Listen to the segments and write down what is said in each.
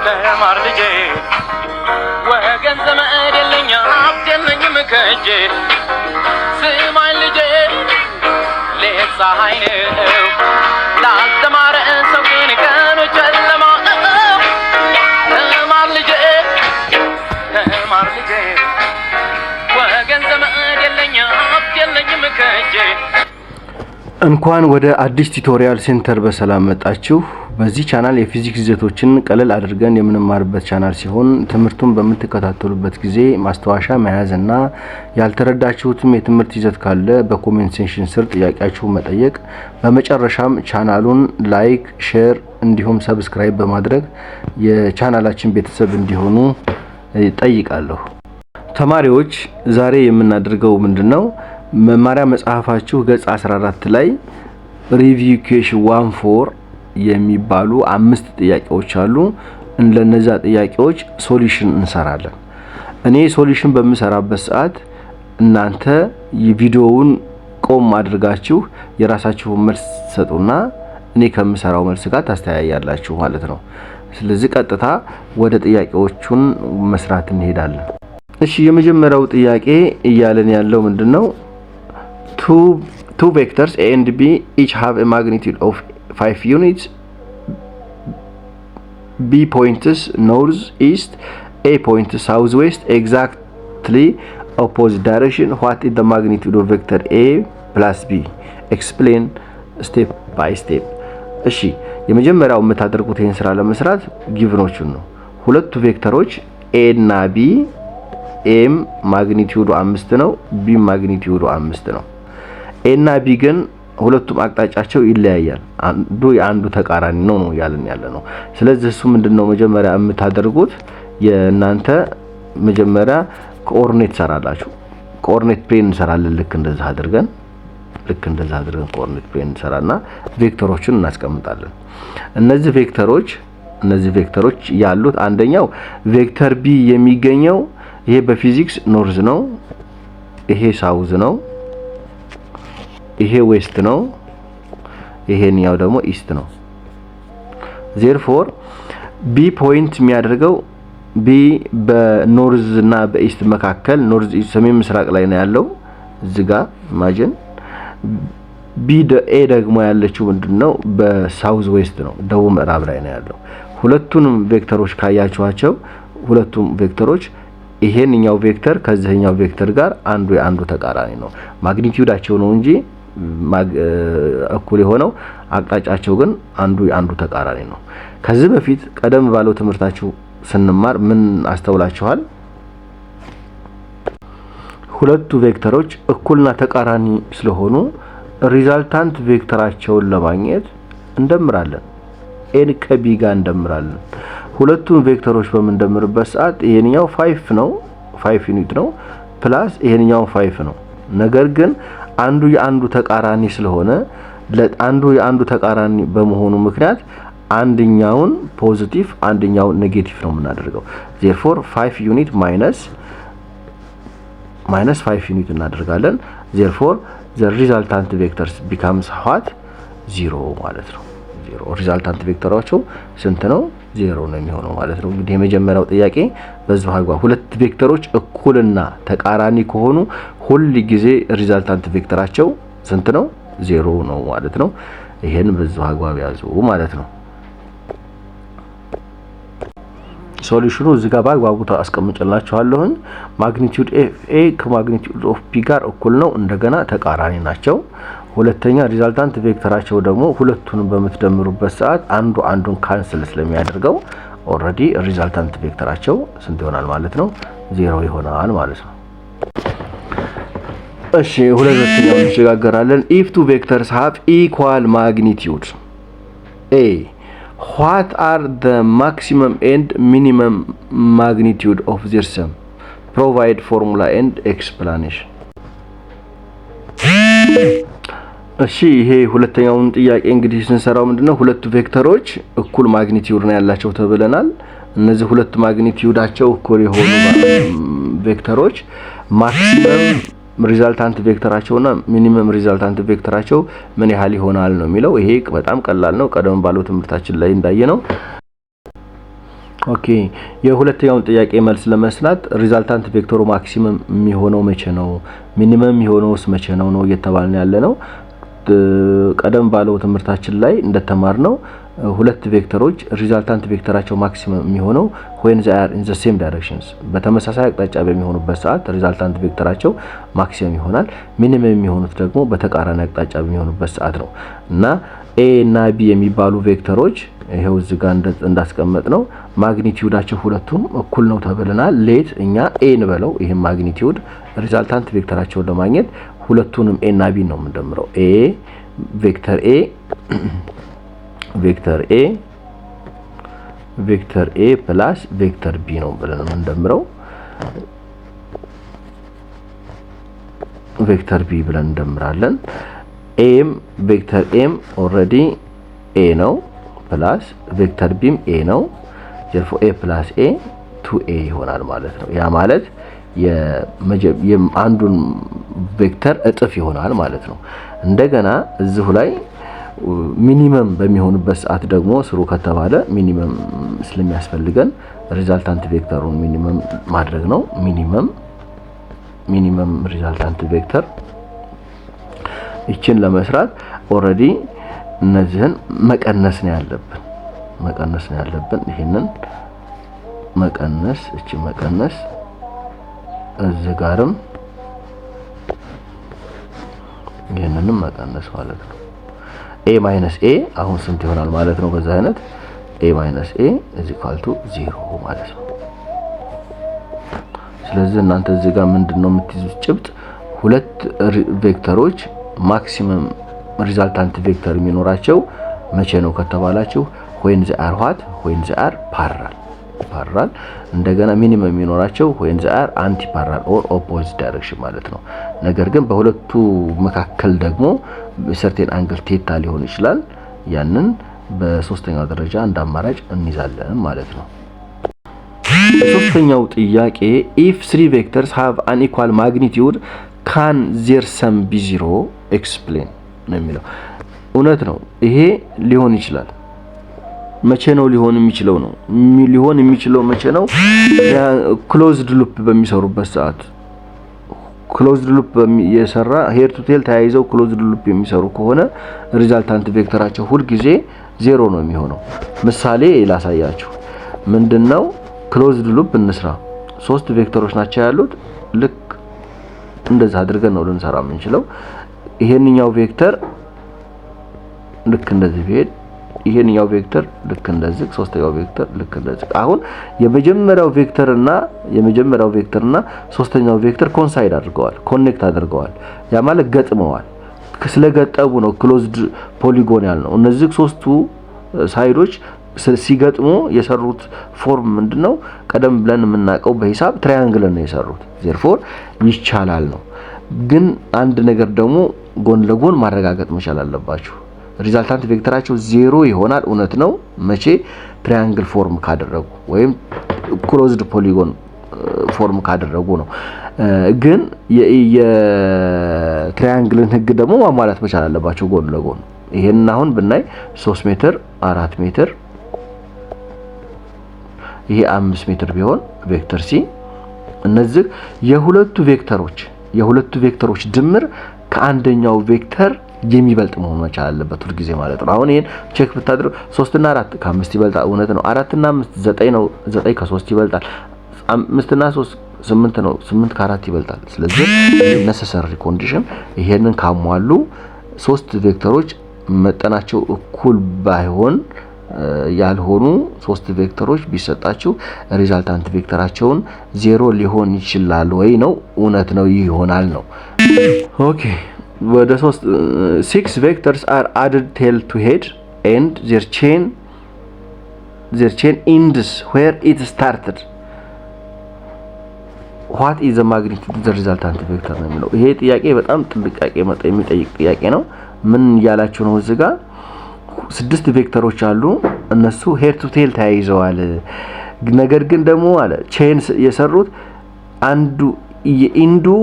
ተማር ልጄ፣ ወገን ዘመድ የለኝ፣ ሀብት የለኝም ከእጄ። ስማኝ ልጄ፣ ሌት ፀሐይ ነው፣ ላልተማረ ሰው ግን ቀኑ ጨለማ ነው። ተማር ልጄ፣ ተማር ልጄ፣ ወገን ዘመድ የለኝ፣ ሀብት የለኝም ከእጄ። እንኳን ወደ አዲስ Tutorial Center በሰላም መጣችሁ። በዚህ ቻናል የፊዚክስ ይዘቶችን ቀለል አድርገን የምንማርበት ቻናል ሲሆን፣ ትምህርቱን በምትከታተሉበት ጊዜ ማስታወሻ መያዝ እና ያልተረዳችሁትም የትምህርት ይዘት ካለ በ comment section ስር ጥያቄያችሁን መጠየቅ፣ በመጨረሻም ቻናሉን like፣ share እንዲሁም subscribe በማድረግ የቻናላችን ቤተሰብ እንዲሆኑ እጠይቃለሁ። ተማሪዎች፣ ዛሬ የምናደርገው ምንድን ነው? መማሪያ መጽሐፋችሁ ገጽ 14 ላይ review question 1.4 የሚባሉ አምስት ጥያቄዎች አሉ። ለነዛ ጥያቄዎች solution እንሰራለን። እኔ solution በምሰራበት ሰዓት እናንተ የቪዲዮውን ቆም አድርጋችሁ የራሳችሁን መልስ ትሰጡና እኔ ከምሰራው መልስ ጋር ታስተያያላችሁ ማለት ነው። ስለዚህ ቀጥታ ወደ ጥያቄዎቹን መስራት እንሄዳለን። እሺ፣ የመጀመሪያው ጥያቄ እያለን ያለው ምንድን ነው? Two vectors A and B each have a magnitude of 5 units. B points north east, A points south west, exactly opposite direction. What is the magnitude of vector A plus B? Explain step by step. እሺ፣ የመጀመሪያው የምታደርጉት ይህን ስራ ለመስራት given ኦቹን ነው። ሁለቱ vector ኦች A እና B፣ A ም magnitude ኡ 5 ነው፣ B ም magnitude ኡ 5 ነው። A እና B ግን ሁለቱም አቅጣጫቸው ይለያያል። አንዱ የአንዱ ተቃራኒ ነው ነው እያልን ያለ ነው። ስለዚህ እሱ ምንድነው መጀመሪያ የምታደርጉት? የእናንተ መጀመሪያ coordinate ትሰራላችሁ። Coordinate plane እንሰራለን። ልክ እንደዛ አድርገን coordinate plane እንሰራና vector ኦችን እናስቀምጣለን። እነዚህ vector ኦች ያሉት አንደኛው vector B የሚገኘው ይሄ በፊዚክስ north ነው፣ ይሄ south ነው፣ ይሄ west ነው፣ ይሄኛው ደግሞ east ነው። Therefore B point የሚያደርገው B በ north እና በ east መካከል፣ north ሰሜን ምስራቅ ላይ ነው ያለው እዚህ ጋር imagine። B A ደግሞ ያለችው ምንድነው? በ south west ነው፣ ደቡብ ምዕራብ ላይ ነው ያለው። ሁለቱንም vector ኦች ካያችኋቸው ሁለቱም vector ኦች ይሄንኛው vector ከዚህኛው vector ጋር አንዱ የአንዱ ተቃራኒ ነው። Magnitude ኣቸው ነው እንጂ እኩል የሆነው፣ አቅጣጫቸው ግን አንዱ የአንዱ ተቃራኒ ነው። ከዚህ በፊት ቀደም ባለው ትምህርታችሁ ስንማር ምን አስተውላችኋል? ሁለቱ vector ኦች እኩልና ተቃራኒ ስለሆኑ resultant vector ኣቸውን ለማግኘት እንደምራለን። A ን ከ B ጋር እንደምራለን። ሁለቱን vector ኦች በምንደምርበት ሰዓት ይሄንኛው 5 ነው፣ 5 unit ነው፣ plus ይሄንኛው 5 ነው። ነገር ግን አንዱ የአንዱ ተቃራኒ ስለሆነ፣ አንዱ የአንዱ ተቃራኒ በመሆኑ ምክንያት አንደኛውን positive አንደኛውን negative ነው የምናደርገው። Therefore 5 unit minus 5 unit እናደርጋለን። Therefore the resultant vectors becomes what? Zero ማለት ነው። Zero። Resultant vector ኣቸው ስንት ነው? ዜሮ ነው የሚሆነው ማለት ነው። እንግዲህ የመጀመሪያው ጥያቄ በዚሁ አግባብ ሁለት vector ኦች እኩልና ተቃራኒ ከሆኑ ሁል ጊዜ resultant vector ኣቸው ስንት ነው? ዜሮ ነው ማለት ነው። ይሄን በዚሁ አግባብ ያዙ ማለት ነው። Solution ኑ እዚህ ጋር በአግባቡ አስቀምጬላችኋለሁኝ። Magnitude of A ከ magnitude of B ጋር እኩል ነው፣ እንደገና ተቃራኒ ናቸው። ሁለተኛ resultant vector ኣቸው ደግሞ ሁለቱንም በምትደምሩበት ሰዓት አንዱ አንዱን cancel ስለሚያደርገው already resultant vector ኣቸው ስንት ይሆናል ማለት ነው? ዜሮ ይሆናል ማለት ነው። እሺ፣ ሁለተኛው እንሸጋገራለን። If two vectors have equal magnitude A, what are the maximum and minimum magnitude of their sum? Provide formula and explanation። እሺ፣ ይሄ ሁለተኛውን ጥያቄ እንግዲህ ስንሰራው ምንድነው? ሁለቱ vector ኦች እኩል magnitude ነው ያላቸው ተብለናል። እነዚህ ሁለቱ magnitude ኣቸው እኩል የሆኑ vector ኦች maximum resultant vector ኣቸውና minimum resultant vector ኣቸው ምን ያህል ይሆናል ነው የሚለው። ይሄ በጣም ቀላል ነው። ቀደም ባለው ትምህርታችን ላይ እንዳየነው። Okay፣ የሁለተኛውን ጥያቄ መልስ ለመስራት resultant vector ኡ maximum የሚሆነው መቼ ነው፣ minimum የሚሆነውስ መቼ ነው ነው እየተባልን ያለ ነው። ቀደም ባለው ትምህርታችን ላይ እንደተማርነው ሁለት vector ኦች resultant vector ኣቸው maximum የሚሆነው when they are in the same directions፣ በተመሳሳይ አቅጣጫ በሚሆኑበት ሰዓት resultant vector ኣቸው maximum ይሆናል። Minimum የሚሆኑት ደግሞ በተቃራኒ አቅጣጫ በሚሆኑበት ሰዓት ነው። እና A እና B የሚባሉ vector ኦች ይሄው እዚህ ጋር እንዳስቀመጥነው magnitude ኣቸው ሁለቱም እኩል ነው ተብለናል። Let እኛ A እንበለው። ይህም magnitude resultant vector ኣቸውን ለማግኘት ሁለቱንም A እና B ነው የምንደምረው። A vector A vector A vector A plus vector B ነው ብለን የምንደምረው። Vector B ብለን እንደምራለን። A ም vector A ም already A ነው፣ plus vector B ም A ነው። Therefore A plus A two A ይሆናል ማለት ነው። ያ ማለት አንዱን vector እጥፍ ይሆናል ማለት ነው። እንደገና እዚሁ ላይ minimum በሚሆንበት ሰዓት ደግሞ ስሩ ከተባለ minimum ስለሚያስፈልገን resultant vector ኡን minimum ማድረግ ነው። Minimum resultant vector ይችን ለመስራት already እነዚህን መቀነስ ነው ያለብን። ይህንን መቀነስ፣ እቺ መቀነስ፣ እዚህ ጋርም ይህንንም መቀነስ ማለት ነው። A minus A አሁን ስንት ይሆናል ማለት ነው? በዛ አይነት A minus A is equal to zero ማለት ነው። ስለዚህ እናንተ እዚህ ጋር ምንድን ነው የምትይዙት ጭብጥ? ሁለት vector ኦች maximum resultant vector የሚኖራቸው መቼ ነው ከተባላችሁ when they are what? When they are parallel። እንደገና minimum የሚኖራቸው when they are anti parallel or opposite direction ማለት ነው። ነገር ግን በሁለቱ መካከል ደግሞ certain angle theta ሊሆን ይችላል። ያንን በሶስተኛው ደረጃ እንደ አማራጭ እንይዛለን ማለት ነው። ሶስተኛው ጥያቄ፣ if three vectors have unequal magnitude, can their sum be zero? Explain ነው የሚለው። እውነት ነው፣ ይሄ ሊሆን ይችላል። መቼ ነው ሊሆን የሚችለው ነው? ሊሆን የሚችለው መቼ ነው? Closed loop በሚሰሩበት ሰዓት። Closed loop የሰራ፣ head to tail ተያይዘው closed loop የሚሰሩ ከሆነ resultant vector ኣቸው ሁልጊዜ ዜሮ ነው የሚሆነው። ምሳሌ ላሳያችሁ። ምንድነው? Closed loop እንስራ። ሶስት vector ኦች ናቸው ያሉት። ልክ እንደዛ አድርገን ነው ልንሰራ የምንችለው። ይሄንኛው vector ልክ እንደዚህ ቢሄድ፣ ይሄንኛው vector ልክ እንደዚህ፣ ሶስተኛው vector ልክ እንደዚህ። አሁን የመጀመሪያው vector እና ሶስተኛው vector coincide አድርገዋል፣ connect አድርገዋል። ያ ማለት ገጥመዋል። ስለገጠሙ ነው closed polygon ያልነው። እነዚህ ሶስቱ side ኦች ሲገጥሙ የሰሩት form ምንድነው? ቀደም ብለን የምናውቀው በሂሳብ triangle ነው የሰሩት። Therefore ይቻላል ነው። ግን አንድ ነገር ደግሞ ጎን ለጎን ማረጋገጥ መቻል አለባችሁ። Resultant vector ኣቸው ዜሮ ይሆናል። እውነት ነው። መቼ? Triangle form ካደረጉ ወይም closed polygon form ካደረጉ ነው። ግን የ triangle ን ህግ ደግሞ ማሟላት መቻል አለባቸው ጎን ለጎን። ይሄንን አሁን ብናይ 3 ሜትር፣ 4 ሜትር፣ ይሄ 5 ሜትር ቢሆን vector C እነዚህ የሁለቱ vector ኦች ድምር ከአንደኛው vector የሚበልጥ መሆን መቻል አለበት ሁልጊዜ ማለት ነው። አሁን ይሄን check ብታደርጉ 3 እና 4 ከአምስት ይበልጣል፣ እውነት ነው። 4 እና 5 9 ነው፣ 9 ከ3 ይበልጣል። 5 እና 3 8 ነው፣ 8 ከ4 ይበልጣል። ስለዚህ necessary condition ይሄንን ካሟሉ ሶስት vector ኦች መጠናቸው እኩል ባይሆን ያልሆኑ ሶስት vector ኦች ቢሰጣችሁ resultant vector ኣቸውን ዜሮ ሊሆን ይችላል ወይ ነው። እውነት ነው፣ ይሆናል ነው። Okay፣ ወደ ሶስት፣ six vectors are added tail to head and their chain ends where it started. What is the magnitude the resultant vector ነው የሚለው። ይሄ ጥያቄ በጣም ጥንቃቄ የሚጠይቅ ጥያቄ ነው። ምን እያላችሁ ነው? እዚህ ጋር ስድስት vector ኦች አሉ። እነሱ head to tail ተያይዘዋል። ነገር ግን ደግሞ አለ chain የሰሩት አንዱ የ end ኡ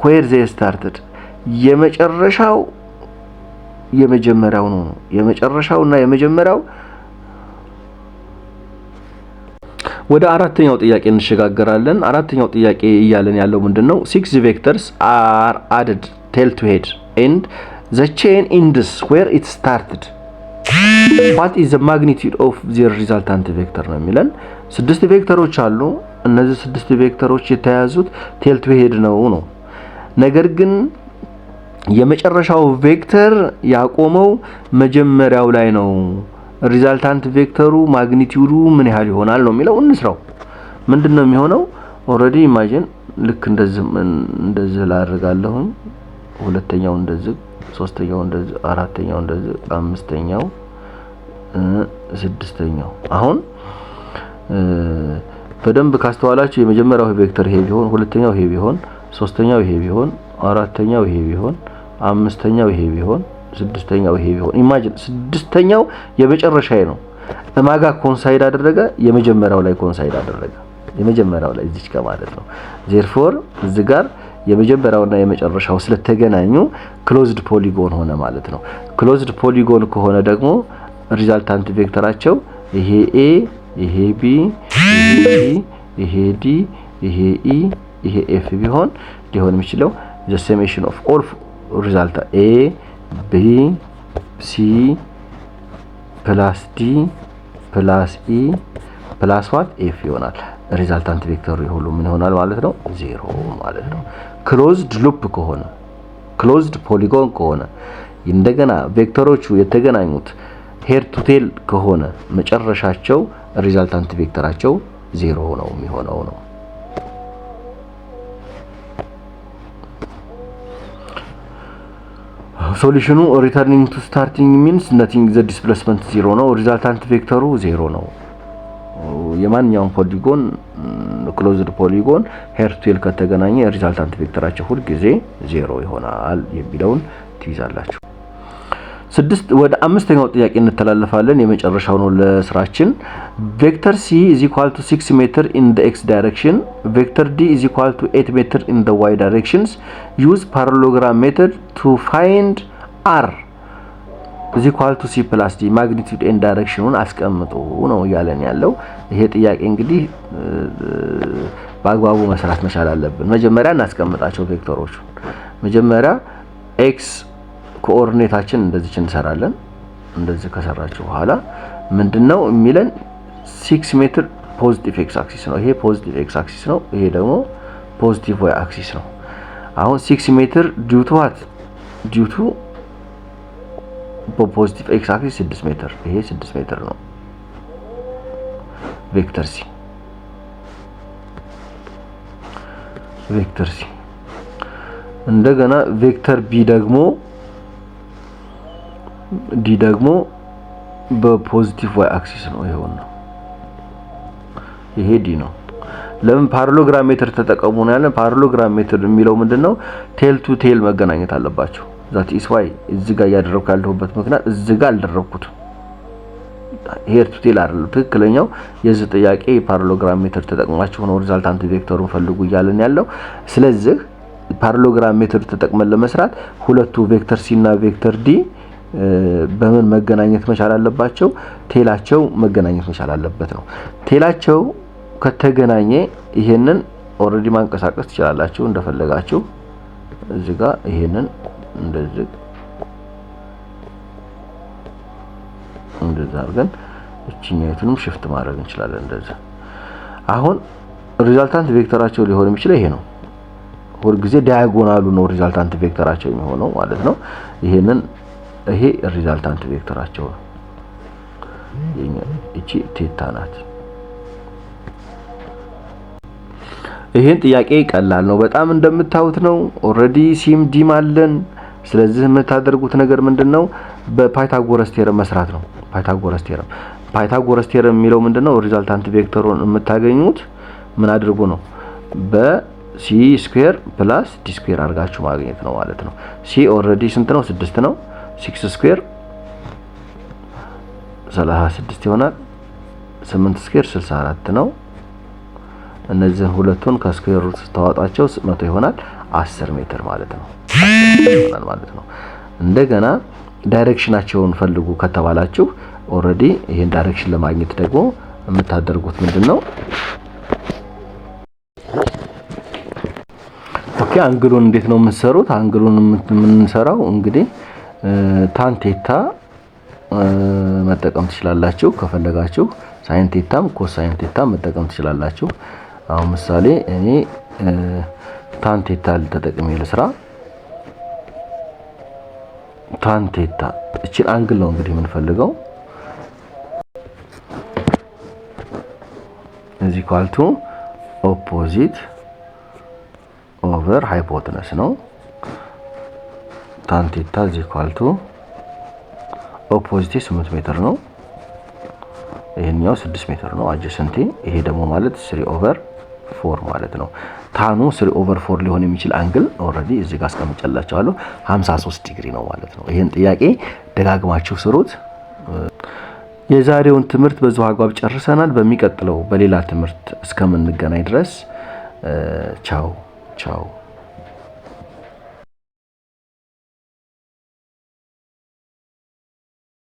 where they started የመጨረሻው የመጀመሪያው ነው። የመጨረሻው እና የመጀመሪያው ወደ አራተኛው ጥያቄ እንሸጋገራለን። አራተኛው ጥያቄ እያለን ያለው ምንድን ነው? Six vectors are added tail to head and the chain ends where it started. What is the magnitude of their resultant vector ነው የሚለን። ስድስት vector ኦች አሉ። እነዚህ ስድስት vector ኦች የተያያዙት tail to head ነው። ነገር ግን የመጨረሻው vector ያቆመው መጀመሪያው ላይ ነው። Resultant vector ኡ magnitude ኡ ምን ያህል ይሆናል ነው የሚለው። እንስራው። ምንድን ነው የሚሆነው? Already imagine ልክ እንደዚህ እንደዚህ ላደርጋለሁኝ። ሁለተኛው እንደዚህ፣ ሶስተኛው እንደዚህ፣ አራተኛው እንደዚህ፣ አምስተኛው፣ ስድስተኛው። አሁን በደንብ ካስተዋላችሁ የመጀመሪያው vector ይሄ ቢሆን፣ ሁለተኛው ይሄ ቢሆን፣ ሶስተኛው ይሄ ቢሆን፣ አራተኛው ይሄ ቢሆን፣ አምስተኛው ይሄ ቢሆን፣ ስድስተኛው ይሄ ቢሆን፣ imagine ስድስተኛው የመጨረሻ ነው። እማጋ coincide አደረገ፣ የመጀመሪያው ላይ coincide አደረገ። የመጀመሪያው ላይ እዚች ጋር ማለት ነው። Therefore እዚህ ጋር የመጀመሪያውና የመጨረሻው ስለተገናኙ closed polygon ሆነ ማለት ነው። Closed polygon ከሆነ ደግሞ resultant vector ኣቸው ይሄ A፣ ይሄ B፣ ይሄ C፣ ይሄ D፣ ይሄ E፣ ይሄ F ቢሆን ሊሆን የሚችለው the summation of all result A B C plus D plus E plus what F ይሆናል። Resultant vector ኡ የሁሉ ምን ይሆናል ማለት ነው? ዜሮ ማለት ነው። Closed loop ከሆነ፣ closed polygon ከሆነ፣ እንደገና vector ኦቹ የተገናኙት head to tail ከሆነ መጨረሻቸው resultant vector ኣቸው ዜሮ ነው የሚሆነው ነው። Solution ኑ returning to starting means nothing, the displacement zero ነው። Resultant vector ኡ ዜሮ ነው። የማንኛውም polygon፣ closed polygon head to tail ከተገናኘ resultant vector ኣቸው ሁል ጊዜ ዜሮ ይሆናል የሚለውን ትይዛላችሁ። ስድስት ወደ አምስተኛው ጥያቄ እንተላለፋለን። የመጨረሻው ነው ለስራችን። Vector C is equal to 6 meter in the x direction, vector D is equal to 8 meter in the y directions. Use parallelogram method to find R is equal to C plus D. Magnitude and direction ኑን አስቀምጡ ነው እያለን ያለው። ይሄ ጥያቄ እንግዲህ በአግባቡ መስራት መቻል አለብን። መጀመሪያ እናስቀምጣቸው vector ኦቹ። መጀመሪያ x coordinate ኣችን እንደዚች እንሰራለን። እንደዚህ ከሰራችሁ በኋላ ምንድነው የሚለን? 6 meter positive x axis ነው። ይሄ positive x axis ነው። ይሄ ደግሞ positive y axis ነው። አሁን 6 meter due to what? Due to በ positive x axis 6 ሜትር፣ ይሄ 6 ሜትር ነው። Vector C, vector C። እንደገና vector B ደግሞ፣ D ደግሞ በ positive y axis ነው። ይሄው ነው። ይሄ D ነው። ለምን parallelogram method ተጠቀሙ ነው ያለን? Parallelogram method የሚለው ምንድነው? Tail to tail መገናኘት አለባቸው። That is why እዚህ ጋር እያደረኩ ያለሁበት ምክንያት እዚህ ጋር አልደረኩትም። Head to tail አይደለም። ትክክለኛው የዚህ ጥያቄ parallelogram method ተጠቅማችሁ ነው resultant vector ኡን ፈልጉ እያለን ያለው። ስለዚህ parallelogram method ተጠቅመን ለመስራት ሁለቱ vector C እና vector D በምን መገናኘት መቻል አለባቸው? Tail ኣቸው መገናኘት መቻል አለበት ነው። Tail ኣቸው ከተገናኘ ይሄንን already ማንቀሳቀስ ትችላላችሁ እንደፈለጋችሁ። እዚህ ጋር ይሄንን እንደዚህ እንደዛ አድርገን እችኛይቱንም shift ማድረግ እንችላለን። እንደዚህ አሁን resultant vector ኣቸው ሊሆን የሚችለው ይሄ ነው። ሁልጊዜ diagonal ኡ ነው resultant vector ኣቸው የሚሆነው ማለት ነው። ይሄንን ይሄ resultant vector ኣቸው ነው። እቺ theta ናት። ይሄን ጥያቄ ቀላል ነው በጣም፣ እንደምታዩት ነው። Already C ም D ም አለን። ስለዚህ የምታደርጉት ነገር ምንድነው? በ Pythagoras theorem መስራት ነው። Pythagoras theorem፣ Pythagoras theorem የሚለው ምንድነው? Resultant vector ኡን የምታገኙት ምን አድርጉ ነው? በ C square plus D square አድርጋችሁ ማግኘት ነው ማለት ነው። C already ስንት ነው? ስድስት ነው። 6 square 36 ይሆናል። 8 square 64 ነው። እነዚህ ሁለቱን ከ square root ስታወጣቸው 100 ይሆናል። 10 ሜትር ማለት ነው ይሆናል ማለት ነው። እንደገና direction ኣቸውን ፈልጉ ከተባላችሁ already ይሄን direction ለማግኘት ደግሞ የምታደርጉት ምንድን ነው? Okay, angle ኡን እንዴት ነው የምንሰሩት? Angle ኡን የምንሰራው እንግዲህ tan theta መጠቀም ትችላላችሁ ከፈለጋችሁ፣ sine theta ም cosine theta ም መጠቀም ትችላላችሁ። አሁን ምሳሌ እኔ tan theta ተጠቅሜ ልስራ። Tan theta እቺን angle ነው እንግዲህ የምንፈልገው፣ is equal to opposite over hypotenuse ነው። Tan theta is equal to opposite 8 ሜትር ነው። ይሄኛው 6 ሜትር ነው adjacent ኤ። ይሄ ደግሞ ማለት 3 over 4 ማለት ነው። Tan ኑ 3 over 4 ሊሆን የሚችል angle already እዚህ ጋር አስቀምጬላችኋለሁ፣ 53 ዲግሪ ነው ማለት ነው። ይሄን ጥያቄ ደጋግማችሁ ስሩት። የዛሬውን ትምህርት በዚሁ አግባብ ጨርሰናል። በሚቀጥለው በሌላ ትምህርት እስከምንገናኝ ድረስ ቻው ቻው።